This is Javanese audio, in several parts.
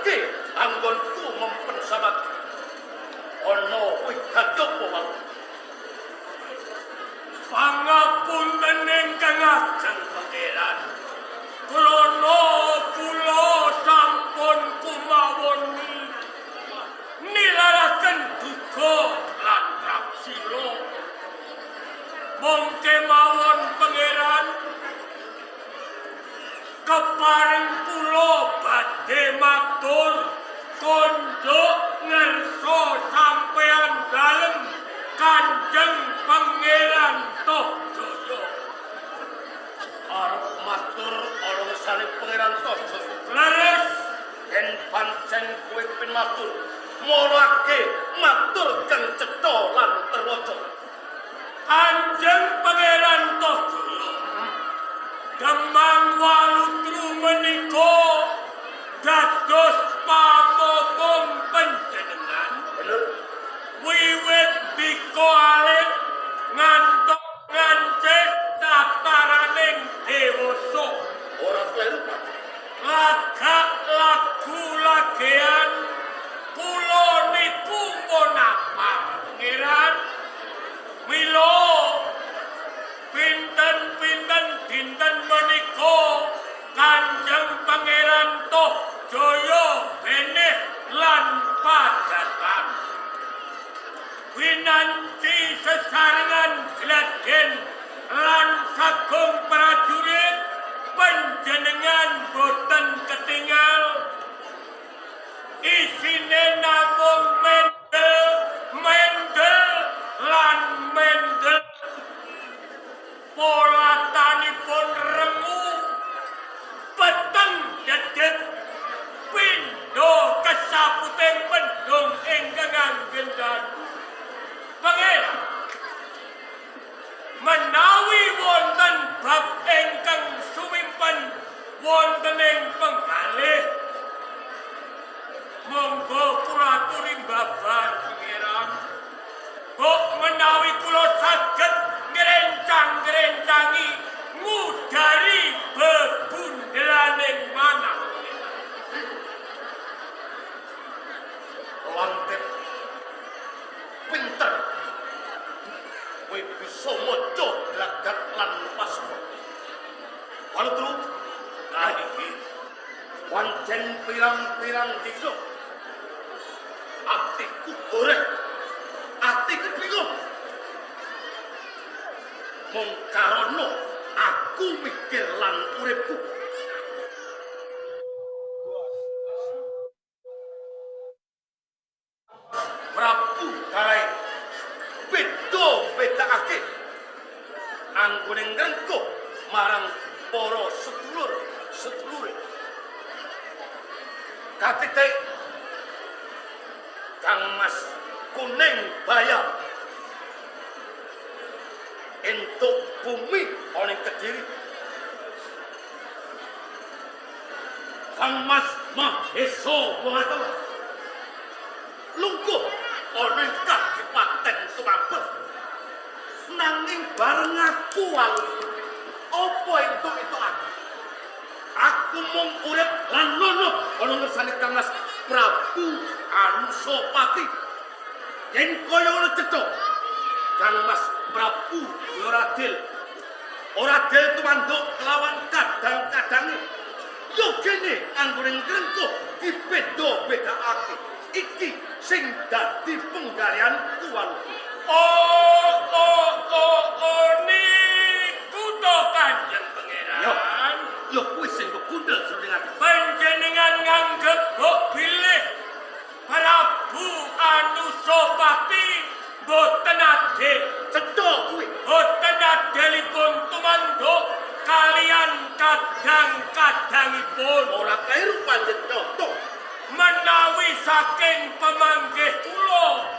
Marake anggonku mempen samati. Ana wigati apa wae? Pangapunten ingkang ageng Pangeran. Krana kula sampun kumawoni nilaraken duka lan traksila. Mung kemawon Pangeran, kepareng kula badhe matur konjuk ngersa sampeyan dalem Kanjeng Pangeran Tohjaya. Arep matur ana ngersane Pangeran Tohjaya. Leres. Yen pancen kowe kepengin matur, marake matur kang cetha lan terwaca. Kanjeng Pangeran Tohjaya, Demang Walutru menika dados pamomong panjenengan. Bener. Wiwit dika alit ngantos ngancik tataraning dewasa. Ora kleru, Pak. Lagak lagu lagean kula niku monapa Pangeran. Mila pinten-pinten dinten menika Kanjeng Pangeran Tohjaya benih lan padatan. Winanti sesarengan gladen lan sagung prajurit panjenengan boten ketinggal. Isine namung mendel, mendel lan mendel. Polatanipun rengu, peteng dedet, pindho kesaputing mendung ingkang anggendan. Pangeran, menawi wonten bab ingkang sumimpen wonten ing penggalih, monggo kula aturi babar Pangeran. Bok menawi kula saged ngrencang-ngrencangi ngudari bebundelaning manah. Lantip pinter. Kowe bisa maca glagat lan pasma. Walutru, nah iki pancen pirang-pirang dina atiku goreh, atiku bingung. Mung karana aku mikir lan uripku. Prabu Garai beda bedakake anggone ngrengkuh marang para sedulur sedulure. Katitik Kang Mas Kuning Baya entuk bumi ana ing Kediri. Kang Mas Mahesa Wangatola lungguh ana ing Kadipaten Tumapel. Nanging bareng aku walu apa entuk itu aku? Aku mung urip lan nono ana ngersane Kang Mas Prabu Anusapati. Yen kaya ngono cetha, Kang Mas Prabu ora adil. Ora adil tumanduk kelawan kadang-kadange. Yo kene anggone ngrengkuh dibeda-bedakake. Iki sing dadi penggalianku walu. Oh oh oh oh niku to Kanjeng Pangeran. Yo, yo kuwi sing kundel jroning ati. Panjenengan nganggep bok bilih Prabu Anusapati boten adil. Cetha kuwi. Boten adilipun tumanduk kalian kadang-kadangipun. Ora kleru panjenengan to. Menawi saking pemanggih kula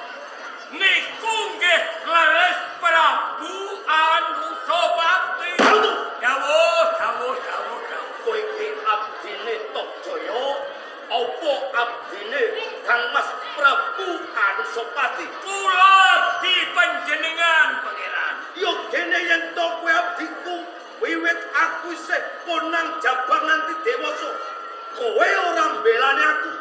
niku nggih leres Prabu Anusapati. Dawuh, dawuh, dawuh, dawuh. Kowe iki abdine Tohjaya apa abdine Kang Mas Prabu Anusapati? Kula abdi panjenengan Pangeran. Yo kene yen to kowe abdiku wiwit aku isih ponang jabang nganti dewasa. Kowe ora mbelani aku.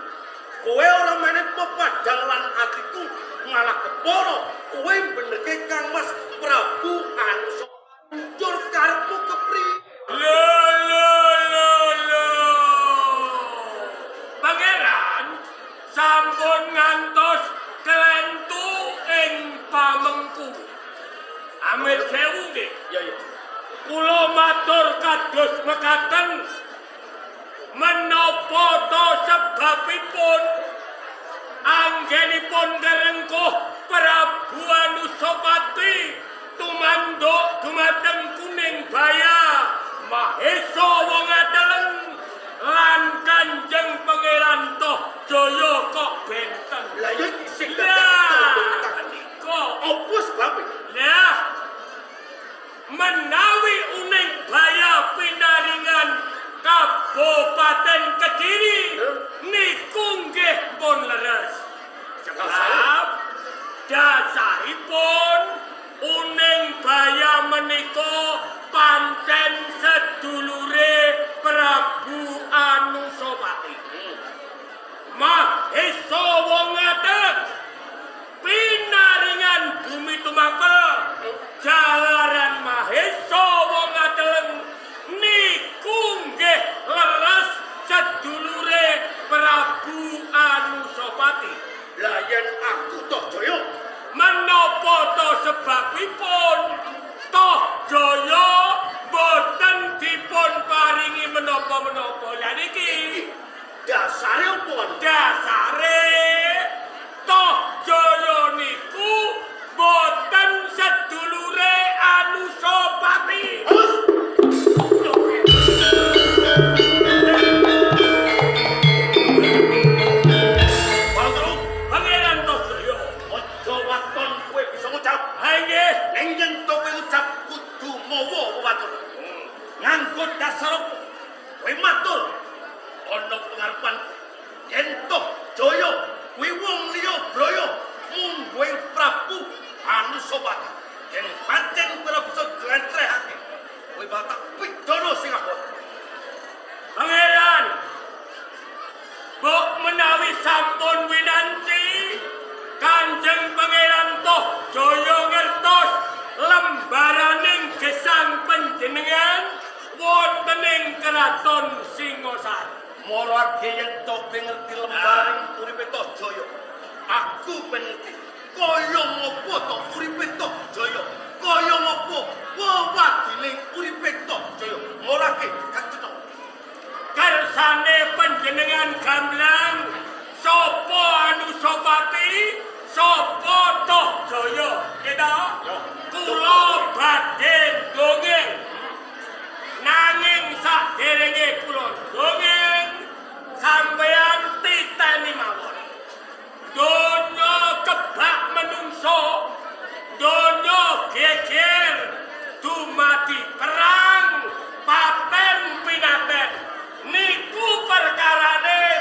Kowe ora meneh pepadang lan atiku malah kepara kowe benerke Kang Mas Prabu Anusapati. Njur karepmu kepriye? Lho lho lho lho. Pangeran sampun ngantos kelentu ing pamengku. Amit sewu nggih. Ya ya. Kula matur kados mekaten menapa ta sebabipun anggenipun ngrengkuh Prabu Anusapati tumanduk dumateng Kuning Baya Mahesa wong ateleng lan Kanjeng Pangeran Tohjaya kok benten. Lah ya iki sing Lah kok apa sebabe? Lah menawi Uning Baya pinaringan Kabupaten Kediri niku nggih pun leres. Sebab dasaripun Uning Baya menika pancen sedulure Prabu Anusapati. Mahesa wong ateleng pinaringan bumi tumapel jalaran Mahesa wong ateleng niku nggih leres sedulure Prabu Anusapati. Lah yen aku Tohjaya menapa ta sebabipun Tohjaya boten dipun paringi menapa-menapa? Lah niki dasare opo? Dasare Tohjaya niku boten sedulure Anusapati. Pangeran Tohjaya, aja waton kowe bisa ngucap. Ha nggih. Ning yen to kowe ngucap kudu mawa wewatur. Nganggo dasar opo? Kowe matur ana pengarepan yen Tohjaya kuwi wong liya braya mungguing Prabu Anusapati. Yen pancen kowe ora bisa njlentrehake, kowe bakal tak pidana sing abot. Pangeran, mbok menawi sampun winanci Kanjeng Pangeran Tohjaya ngertos lembaraning gesang panjenengan wonten ing Kraton Singosari. Marake yen to kowe ngerti lembaraning uripe Tohjaya, aku pengerti kaya ngopo to uripe Tohjaya, kaya ngopo wewadiling uripe Tohjaya. Marake gak cetha. Kersane panjenengan gamblang sapa Anusapati, sapa Tohjaya, kita kula badhe dongeng. Nanging saderenge kula dongeng sampeyan titeni mawon. Donya kebak menungso, donya geger dumadi perang paten pinaten. Niku perkarane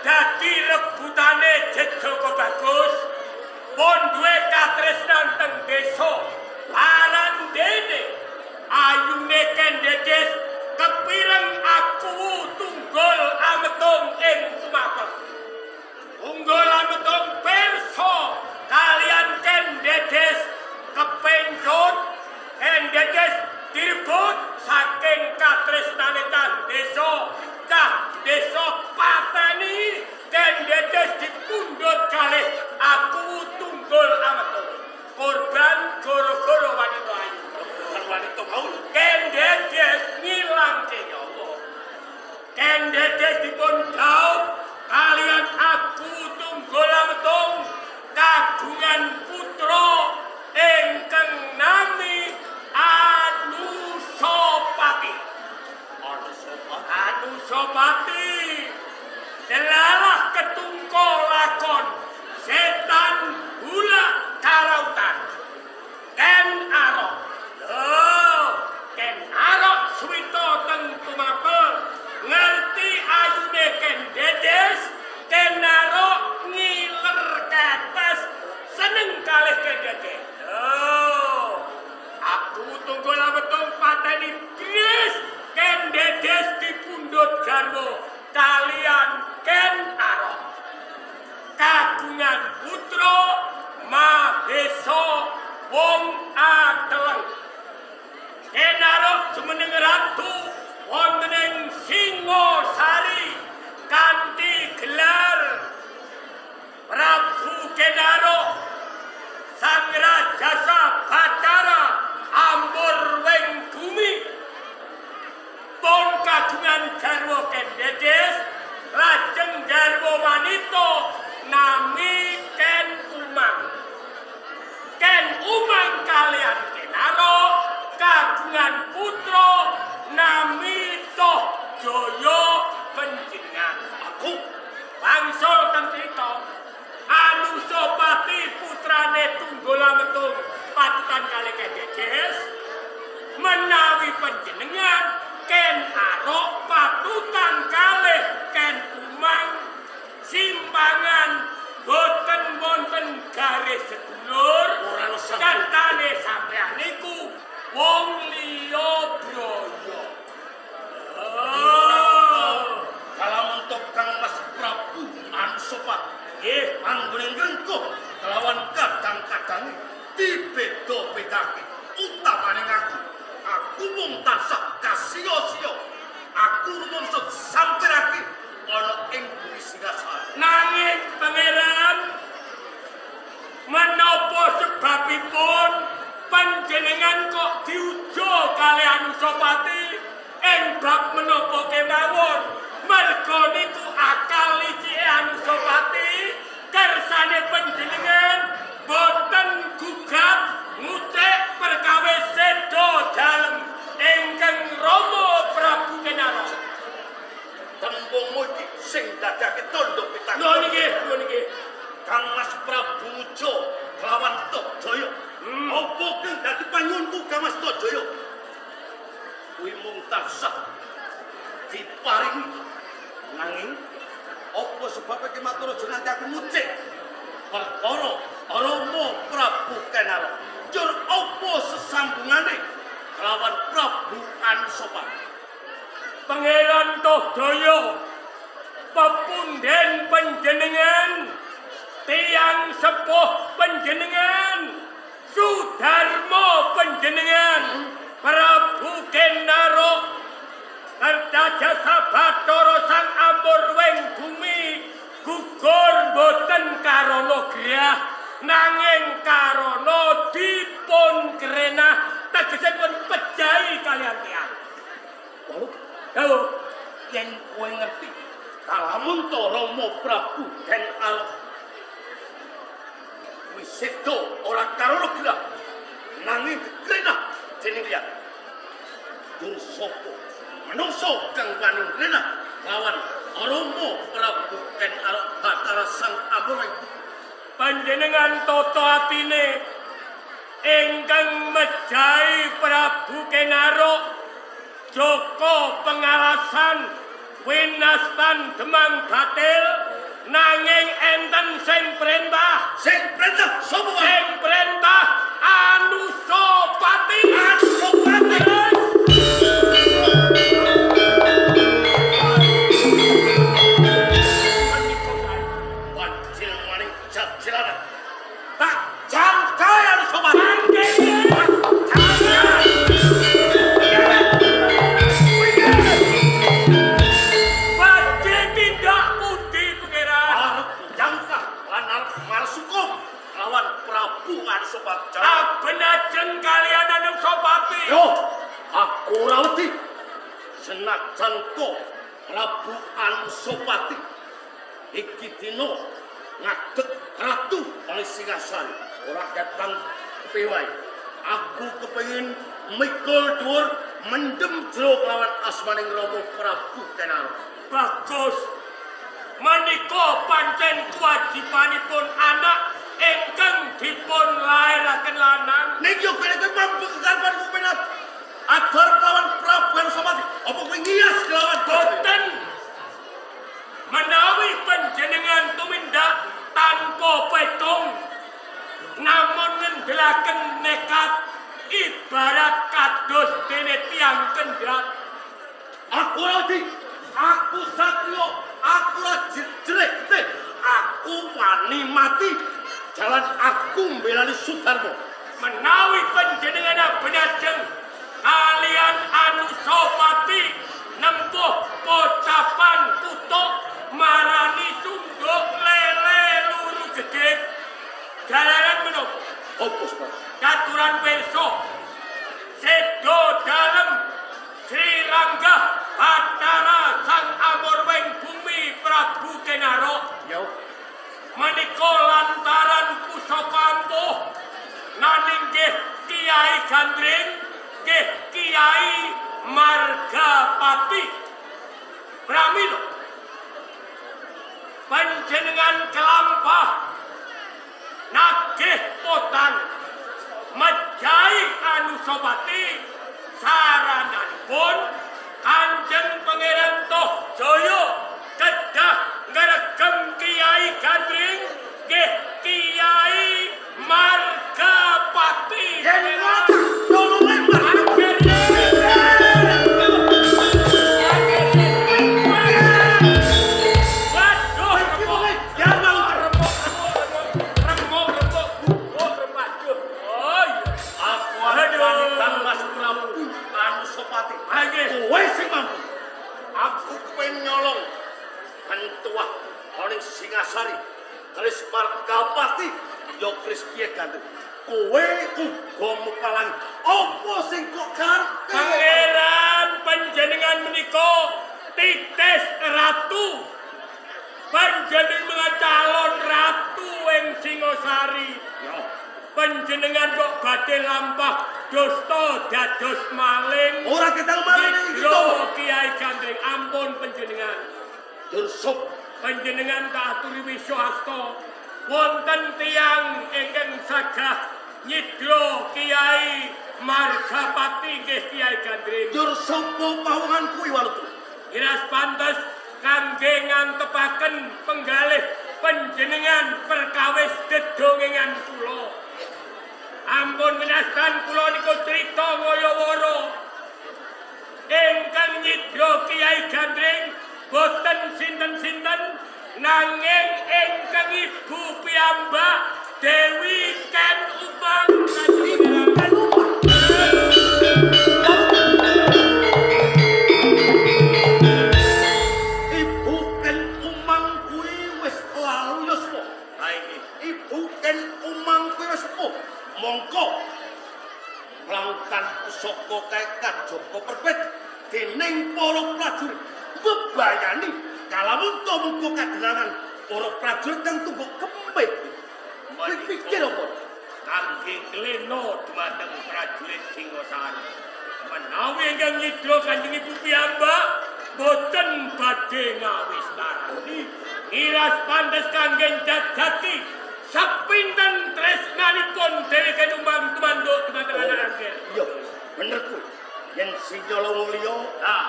dadi rebutane Jejaka Bagus. Pun duwe katresnan teng desa Parandene. Ayune Ken Dedes kepireng aku tunggul ametung ing Tumapel. Tunggul ametung pirsa kalian Ken Dedes kepencut. Ken Dedes direbut saking katresnane cah desa. Cah desa pateni Ken Dedes dipundhut kalih aku tunggul ametung. Korban gara-gara wanita ayu. Korban wanita mau lho. Ken Dedes ngilangke nyawa. Ken Dedes dipun dhaup kalian aku tunggul ametung kagungan putra ingkang nami Anusapati. Anusapati. Anusapati. Delalah ketungko lakon setan bulak karautan. Ken Arok. Lho, Ken Arok suwita teng Tumapel ngerti ayune Ken Dedes, Ken Arok ngiler ketes seneng kalih Ken Dedes. Lho, aku tunggul ametung pateni Kris Ken Dedes dipundhut garwa kalian Ken Arok. Kagungan putra Mahesa wong ateleng. Ken Arok jumeneng ratu wonten ing Singosari kanthi gelar Prabu Ken Arok Sang Rajasa Bathara Amurwing Bumi. Pun kagungan garwa Ken Dedes, lajeng garwa wanita nami Ken Umang. Ken Umang kalian Ken Arok kagungan putra nami Toh Jaya panjenengan. Aku wangsul teng crita Anusapati putrane Tunggul Ametung patutan kalih Ken Dedes, menawi panjenengan Ken Arok patutan kalih Ken Umang simpangan boten wonten garis sedulur. Katane sampeyan niku wong liya braya. Oh, kalamun to Kang Mas Prabu Anusapati nggih anggone ngrengkuh kelawan kadang-kadange dibeda-bedake utamane aku. Aku mung tansah kasiya-siya. Aku rumangsa sampirake ana ing bumi Singasari. Nanging pangeran, menapa sebabipun panjenengan kok diuja kalih Anusapati ing bab menapa kemawon? Merga niku akal licike Anusapati, kersane panjenengan boten gugat ngucek perkawis seda dalem ingkang Rama Prabu Ken Arok. Tembungmu iki sing dadake tandha pitang. Lho niki, lho niki. Kang Mas Prabu Ujo kelawan Tohjaya. Apa kang dadi panyuwunku Kang Mas Tohjaya? Kuwi mung tansah diparingi. Nanging apa sebabe ki matur aja nganti aku ngucek perkara Rama Prabu Ken Arok. Jur apa sesambungane kelawan Prabu Anusapati? Pangeran Tohjaya, pepunden panjenengan, tiyang sepuh panjenengan, Sudarma panjenengan, Prabu Ken Arok Kertajasa Bathara Sang Amurwing Bumi gugur boten karana grah nanging karana dipun krenah tegese pun pejahi kalian tiyang. Walu, Lho, yen kowe ngerti kalamun to Rama Prabu Ken Arok wis sedo ora karana gerah nanging dikrenah dening liyan. Jur sapa manungsa kang wani ngrenah lawan Rama Prabu Ken Arok Bathara Sang Amurwing? Panjenengan tata atine ingkang mejahi Prabu Ken Arok Joko pengalasan winastan Demang Batil perintah sapa wae? Sing perintah Anusapati. Anusapati. Wancil maning jajilana. Tak jangkai Anusapati. Badhe tindak pundi pangeran? Arep jangkah lan arep marsukum lawan Prabu Anusapati. Abenajeng kaliyan Anusapati. Yo, aku ora wedi. Senajan to Prabu Anusapati iki dina ngadeg ratu oleh Singasari, ora ketang kepiye wae. Aku kepengin mikul dhuwur mendem jero kelawan asmaning Rama Prabu Kenaro. Bagus. Menika pancen kewajibanipun anak ingkang dipun lairaken lanang. Ning yo kene kowe mampu kekarepanku penat. Ador kelawan Prabu Anusapati, apa kowe ngias kelawan Boten menawi panjenengan tumindak tanpa petung namun ngendelaken nekat ibarat kados dene tiyang kendhat. Aku ora wedi. Aku satrio, aku ora jelek getih. Aku wani mati. Jalan aku mbelani Sudarma. Menawi panjenengan benajeng kalian Anusapati nempuh pocapan kutuk marani sunduk lele luru gedhe. Jalaran menapa? Opo sebab? Katuran pirsa sedo dalem Sri Ranggah Bathara Sang Amurwing Bumi Prabu Kenaro. Yo, Menika lantaran pusaka ampuh naning nggih Kiai Gandring nggih Kiai Margapati. Pramila panjenengan kelampah nagih potang mejahi Anusapati sarananipun Kanjeng Pangeran Tohjaya kedah ngregem Kiai Gandring nggih Kiai Margapati. Yen ngono tolonge Margapati. Waduh, Iki wonge ya mau. remuk, remuk, remuk, remuk, oh iya. Aku arep wani Kang Mas Prabu Anusapati. Nggih. Kowe sing mampu. Aku kepengin nyolong pentuah ana ing Singasari. Keris Margapati ya keris Kiai Gandring. Kowe uga mupalangi. Apa sing kok karepe? Pangeran panjenengan menika titis ratu. Panjenengan calon ratu ing Singosari. Ya, Panjenengan kok badhe lampah dusta dados maling. ora ketang maling iki to. Nyidra Kiai Gandring, ampun panjenengan. Dursup Panjenengan tak aturi wiswasta. Wonten tiyang ingkang sagah nyidra Kiai Margapati nggih Kiai Gandring. Jur sapa pawongan kuwi walutu? Iras pantes kangge ngantepaken penggalih panjenengan perkawis dedongengan kula. Ampun winastan kula niku crita waya-wara. Ingkang nyidra Kiai Gandring boten sinten-sinten nanging ingkang ibu piyambak Dewi Ken Umang. Ibu Ken Umang. Ibu Ken Umang kuwi wis lalu yuswa. Ha iki. Ibu Ken Umang kuwi wis sepuh. Mongko mlangkan pusaka kae kajaba perpet dening para prajurit mbebayani kalamunta mungko kadelangan para prajurit kang tungguk kempit. Kowe pikir apa? Kangge klena dumateng prajurit Singosari. Menawi ingkang nyidra Kanjeng Ibu piyambak boten badhe ngawistarani. Iras pantes kangge njajaki sepinten tresnanipun Dewi Ken Umang tumanduk dumateng anak angger. Iya, bener kuwi. Yen sinyala wong liya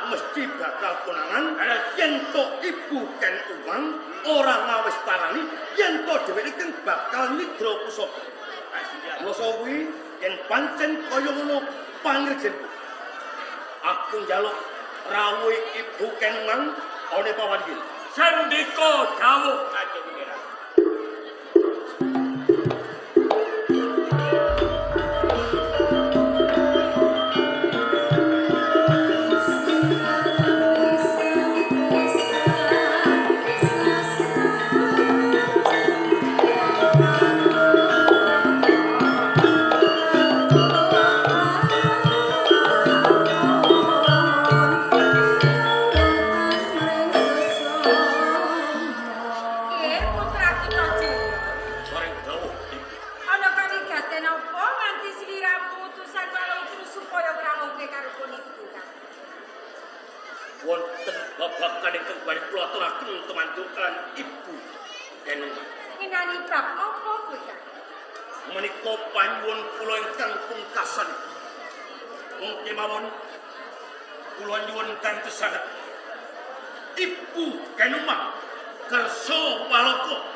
mesti bakal konangan. Yen to Ibu Ken Umang ora ngawestarani yen to dheweke keng bakal nidra pusaka. Masa kuwi yen pancen kaya ngono pangrejenku. Aku njaluk rawuh Ibu Ken Umang ana pawan iki. Sendika dawuh Kanjeng Pangeran. Wonten babagan ingkang badhe kula aturaken tumantukan Ibu Ken Umang. Ngenani bab apa kuwi, Kang? Menika panyuwun kula ingkang pungkasan. Mung kemawon kula nyuwun kanthi sanget. Ibu Ken Umang kersa walaka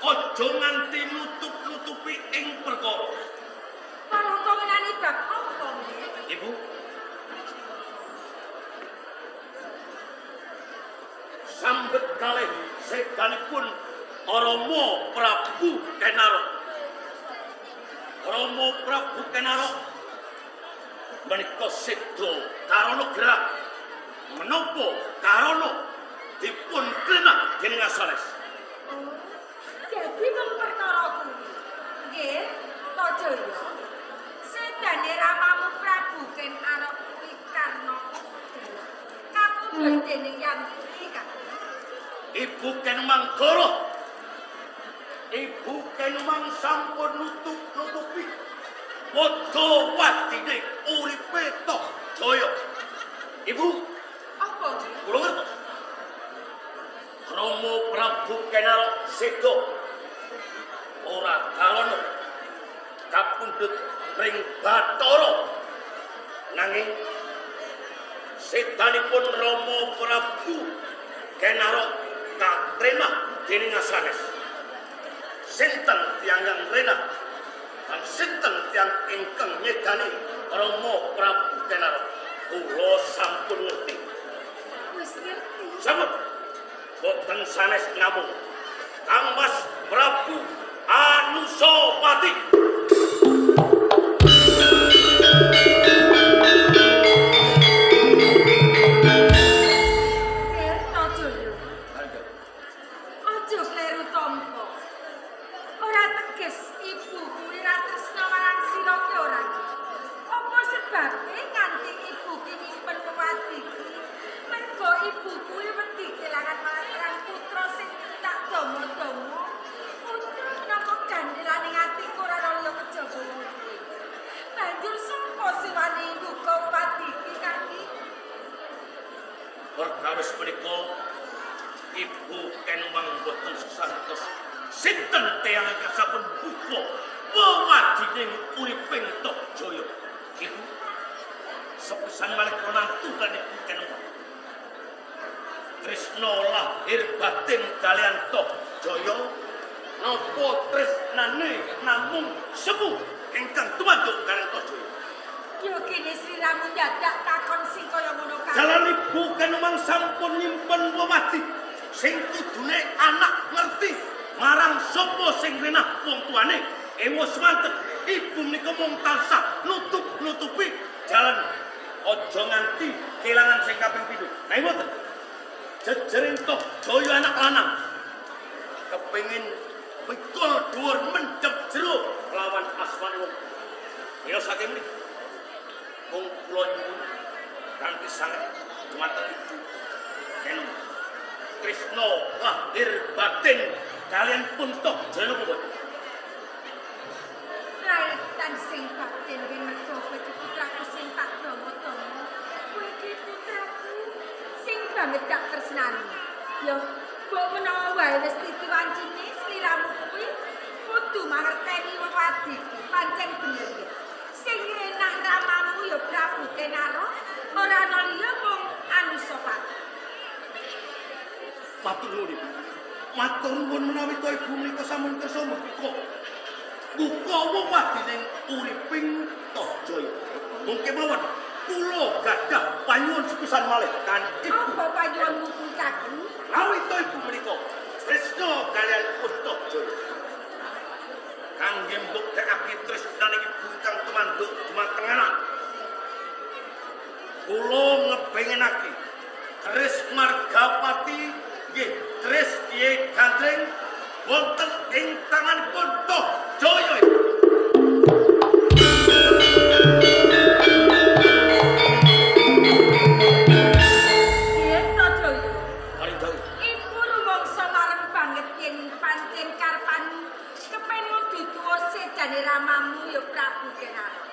aja nganti nutup-nutupi ing perkara. Walaka ngenani bab apa, nggih? Ibu sambet kalih sedanipun Rama Prabu Kenarok. Rama Prabu Kenarok menika seda karana gerah menapa karana dipun krenah dening Asanes. Oh, dadi mung perkara kuwi. Nggih, Tojoyo. Sedane ramamu Prabu Kenarok kuwi karna kapundhut dening Yang Ibu Ken Umang goroh. Ibu Ken Umang sampun nutup-nutupi padha wadine uripe Tohjaya. Ibu, apa nggih? Kula ngertos. Rama Prabu Kenarok seda ora karana kapundhut ring Bathara. Nanging sedanipun Rama Prabu Kenarok katrenah dening Asanes. Sinten tiyang yang renah lan sinten tiyang ingkang nyedani Rama Prabu Kenarok? Kula sampun ngerti. Wis ngerti. Sampun. Boten sanes namung Kang Mas Prabu Anusapati. Perkawis menika Ibu Ken Umang boten santos sinten tiyang ingkang sampun buka wewadining uriping Tohjaya. Ibu sepisan malih kula nantu kan Ibu Ken Umang. Tresna lahir batin kalian Tohjaya napa tresnane namung semu ingkang tumantuk kalian Tohjaya. Ya kene sliramu dadak takon sing kaya ngono kae. Jalan Ibu Ken Umang sampun nyimpen wewadi sing kudune anak ngerti marang sapa sing renah wong tuane. Ewa semanten ibu menika mung tansah nutup-nutupi jalan aja nganti kelangan sing kaping pindho. Nah mboten. Jejering Tohjaya anak lanang kepengin pikul dhuwur mendhep jero lawan asmane wong. Ya saking mriki mung kula nyuwun kanthi sanget dumateng Ibu Ken Umang. Tresna lahir batin kalian pun Tohjaya napa mboten? Raitan sing batin kuwi mergo kowe iki putraku sing tak dama-dama. Kowe iki putraku sing banget tak tresnani. Ya, mbok menawa wae wis titi wancine sliramu kuwi kudu mangerteni wewadi iki pancen bener ya. Sing renah ramamu ya Prabu Kenarok Ora ana liya mung Anusapati. Matur nuwun, Ibu. Matur nuwun menawi to Ibu menika sampun kersa mbeka. Buka wewadining uriping Tohjaya. Mungkin mawon kula gadah panyuwun sepisan malih kan Ibu. Apa panyuwunmu putraku? Menawi to Ibu menika tresna kaliyan Tohjaya. Kangge mbuktekake tresnane Ibu ingkang tumanduk dumateng anak. Kula ngepengenake keris Margapati nggih keris Kyai Gandring wonten ing tanganipun Tohjaya. Yen Tohjaya, Paring dawuh. Ibu rumangsa mareng banget yen pancen karepanmu kepen ngudutuwa sedane ramamu ya Prabu Kenara.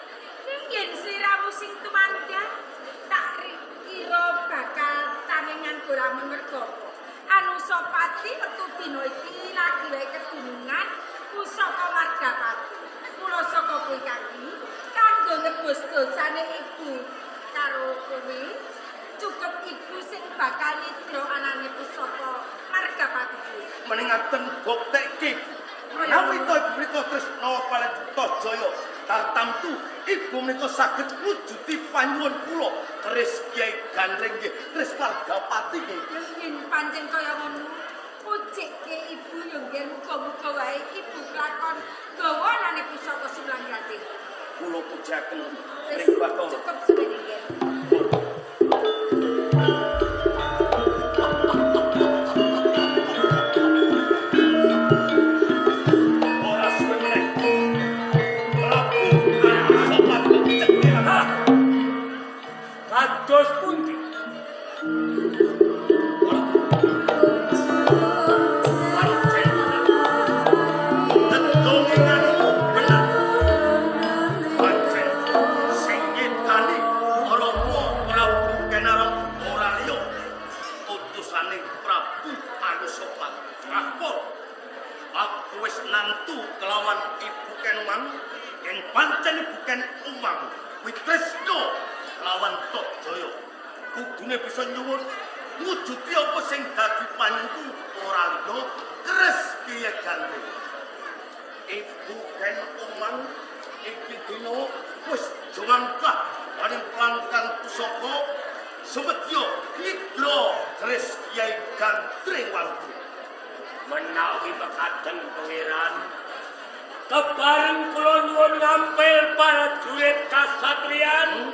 Ning yen sliramu sing tumandang tak kira bakal tangengan goramu merga apa? Anusapati metu dina iki lagi wae kedunungan pusaka Margapati. Mula saka kuwi kaki kanggo nebus dosane ibu karo kowe cukup ibu sing bakal nyidra anane pusaka Margapati kuwi. Meningaten buktekke Ibu. Menawi to Ibu menika tresna kaliyan Tohjaya tartamtu Ibu menika saged wujudi panyuwun kula keris Kyai Gandring nggih keris Margapati nggih. Ya yen pancen kaya ngono, pujikke ibu ya nggih muga-muga wae ibu kelakon gawa anane pusaka Sunan Gandring. Kula pujaken Wis ring Bathara. cukup semene nggih. Ora suwe meneh. Prabu Anusapati cekil. Hah. Kados pundi? Dedongenganmu bener. Pancen sing nyedani Rama Prabu Kenarong ora liya utusane Prabu Anusapati. Rapor. Aku wis nantu kelawan Ibu Ken Umang yen pancen Ibu Ken Umang kuwi tresna lawan Tohjaya. Kudune bisa nyuwun ngujudi apa sing dadi panyuwunku ora liya keris Kyai Gandring. Ibu Ken Umang iki dina wis jumangkah maring plangkang pusaka sumedya nyidra keris Kyai Gandring Walujo. Menawi mekaten pangeran, kepareng kula nyuwun ngampil prajurit kasatriyan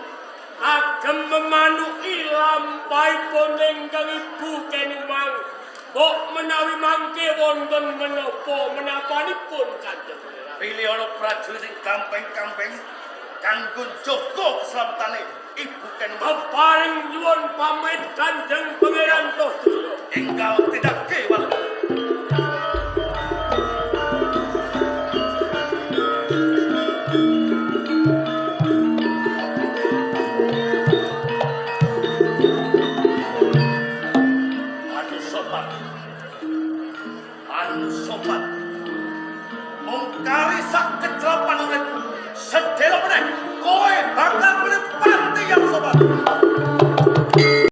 kagem memanuki lampahipun ingkang Ibu Ken Umang. Mbok menawi mangke wonten menapa menapanipun Kanjeng Pangeran. Pilih ana prajurit sing gampeng-gampeng kanggo njaga keslametane Ibu Ken Umang. Kepareng nyuwun pamit Kanjeng Pangeran Tohjaya. Enggal tindake Walujo. Anusapati. Anusapati. Mung kari sak kecelapan uripku, sedhela meneh kowe bakal mripati yang sopan.